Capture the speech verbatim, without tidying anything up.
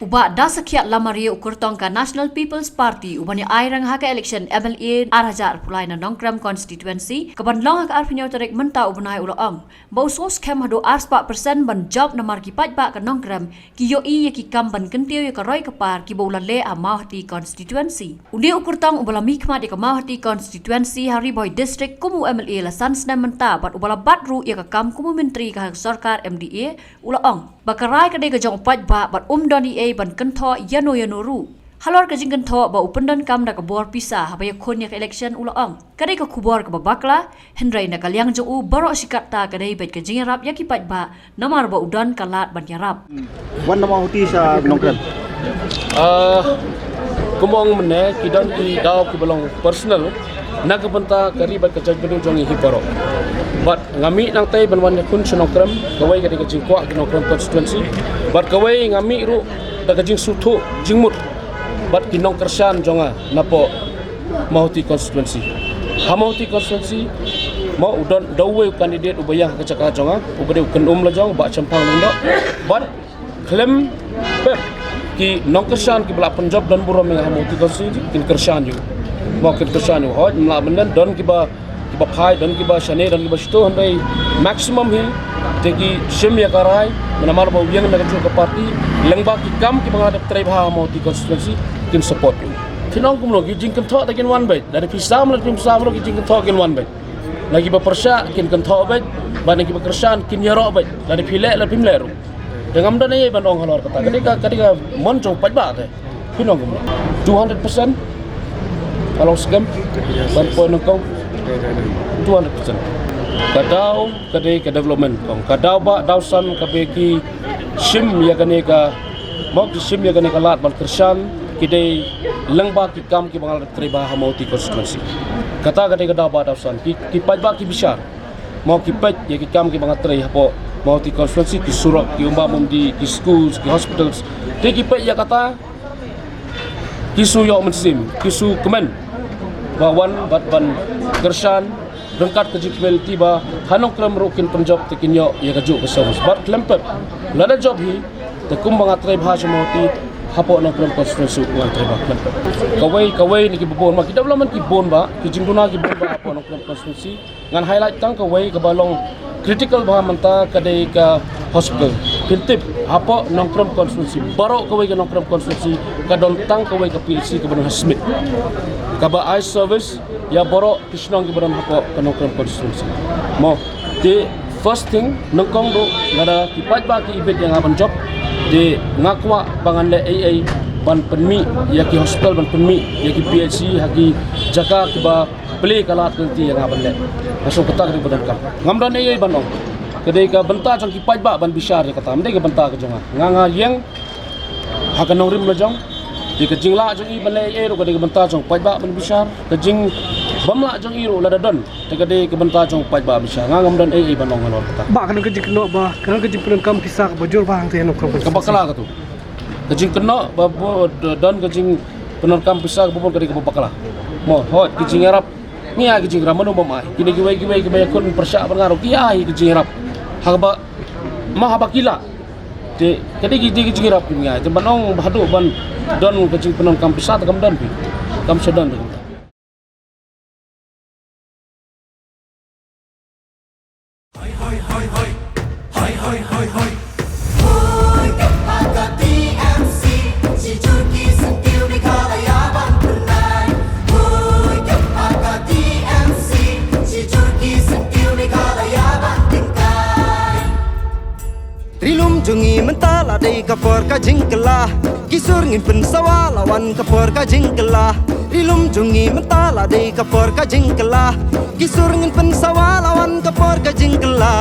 Bah Dasakhiat Lamare, u kyrtong ka National People's Party uban ïa aireng ha ka election M L A ar hajar arphew lai na Nongkrem constituency kaban long ha ka arphew hynñiew tarik mynta u bnai, u la ong ba u sngewskhem haduh arspah percent ban jop namar ki paidbah ka Nongkrem ki ïohi ïa ki kam ban kyntiew ïa ka roi ka par kiba u la leh ha Mawhati constituency. Une u kyrtong uba la mihkhmat ïa ka Mawhati constituency ha Ri Bhoi District kum u M L A la san snem mynta bad uba la bat ruh ïa ka kam kum u myntri ka ha ka sorkar M D A, u la ong ba ka rai ka dei ka jong u paidbah bad um don ei ei ban kynthoh ïano ïano ruh. Halor ka jingkynthoh ba u pyndonkam da ka bor pisa haba ïakhun ïa ka election, u la ong ka dei ka khubor kaba bakla, hynrei na ka liang jong u baroh shi katta ka dei beit ka jingïarap ïa ki paidbah namar ba u don ka lad ban ïarap. Wan na Mawhati sha Nongkrem. Ah, kumba ong mynne, ki don ki daw kiba long personal na ka bynta ka ri bad ka jaitbynriew jong ngi hi baroh. Bad nga mih nangtei ban wan ïakhun sha Nongkrem, kawei ka dei ka jingkwah ka Nongkrem constituency. Bad kawei nga mih ruh da ka jingsngewthuh jingmut bad ki nongkyrshan jong nga napoh Mawhati constituency. Ha Mawhati constituency, mo, u don da uwei u candidate uba ïa ka jaka jong nga, uba dei u kynum la jong, Bah Shemphang Lyngdoh. Bad khlem pep, ki nongkyrshan kiba la pynjop don burom ïa nga ha Mawhati constituency kin kyrshan ïa u. Mo, kin kyrshan ïa u. Hooid, ym lah mynne, don kiba, kiba phai, don kiba shane, don kiba shito, hynrei maximum hi te ki shim ïa ka rai namar ba u ïeng na kajuh ka party, lyngba ki kam kiba nga la dep trei bha ha Mawhati constituency, kin support ïa u. Phin ong kumno, ki jingkynthoh te kin wan beit. Lada phi sam, lada phim sam ruh, ki jingkynthoh kin wan beit. Na kiba pyrshah kin kynthoh beit, bad na kiba kyrshan kin ïaroh beit, lada phi leh, lada phim leh ruh. Te ngam don ei ei ban ong halor kata. Ka dei ka, ka dei ka mon jong u paidbah te. Phin ong kumno? Two hundred percent. Ka long skhem ban poi nyngkong. Two hundred percent. Ka daw ka dei ka development, kong. Ka daw ba, daw san kaba ki shim ïa kane ka, mo, ki shim ïa kane ka lad ban kyrshan, ki dei lyngba ki kam kiba nga la trei bha ha Mawhati constituency. Kata ka dei ka daw ba, daw san. Ki, ki paidbah ki bishar. Mo, ki peit ïa ki kam kiba nga trei hapoh Mawhati constituency, ki surok, ki umbam umdih, ki schools, ki hospitals. Te ki peit ïa kata, ki shu ïoh mynsiem, ki shu kmen ba wan bad ban kyrshan ryngkat ka jingkmen lynti ba ha Nongkrem ruh kin pynjop te kin ïoh ïa kajuh ka service. Bad khlem pep, lada jop hi, te kumba nga trei bha sha Mawhati, hapoh Nongkrem constituency ngan trei bha khlem pep. Kawei, kawei na kiba bun, ma, ki development ki bun bha, ki jingduna ki bun bha hapoh Nongkrem constituency. Ngan highlight tang kawei kaba long critical bha mynta, ka dei ka hospital. Phin tip, hapoh Nongkrem constituency, baroh kawei ka Nongkrem constituency, ka don tang kawei ka P H C kaba don ha Smit, kaba ai service ïa baroh ki shnong kiba don hapoh ka Nongkrem constituency. Mo, te first thing, nyngkong ruh, lada ki paidbah ki ibit ïa nga ban jop, te nga kwah ba ngan leh ei ei ban pynmih ïa ki hospital, ban pynmih ïa ki P H C ha ki jaka kiba plie ka lad ka lynti ïa nga ban leh. Nga sngew kata ka dei ba donkam. Ngam don ei ei ban ong. Ka dei ka bynta jong ki paidbah ban bishar ïa kata, ym dei ka bynta ka jong nga. Nga, nga ïeng ha ka nongrim la jong. Te ka jinglah jong i ban leh ei ei ruh ka dei ka bynta jong paidbah ban bishar. Ka jingbymlah jong i ruh lada don, te ka dei ka bynta jong paidbah bishar. Nga ngam don ei ei ban ong halor kata. Bah, ka don ka jingkynnoh ba, ka don ka jingpyndonkam pisa kaba jur bha hangtei ha Nongkrem. Kaba bakla katu. Ka jingkynnoh ba, ba don ka jingpyndonkam pisa kaba bun ka dei kaba bakla. Mo, hooid, ki jingïarap, ngi ai ki jingïarap, mano bym ai? Kine kiwei kiwei kiba ïakhun pyrshah bad nga ruh ki ai ki jingïarap. Ha kaba, ma, haba ki lah, te ka dei ki, dei ki jingïarap ki ngi ai. Te ban ong ba haduh ban don ka jingpyndonkam pisa, te kam don phi. Kam shu don phi. Ri lum jong ngi mynta la dei ka por ka jingkylla. Ki sur ngin pynsawa la wan ka por ka jingkylla. Ri lum jong ngi mynta la dei ka por ka jingkylla. Ki sur ngin pynsawa la wan ka por ka jingkylla.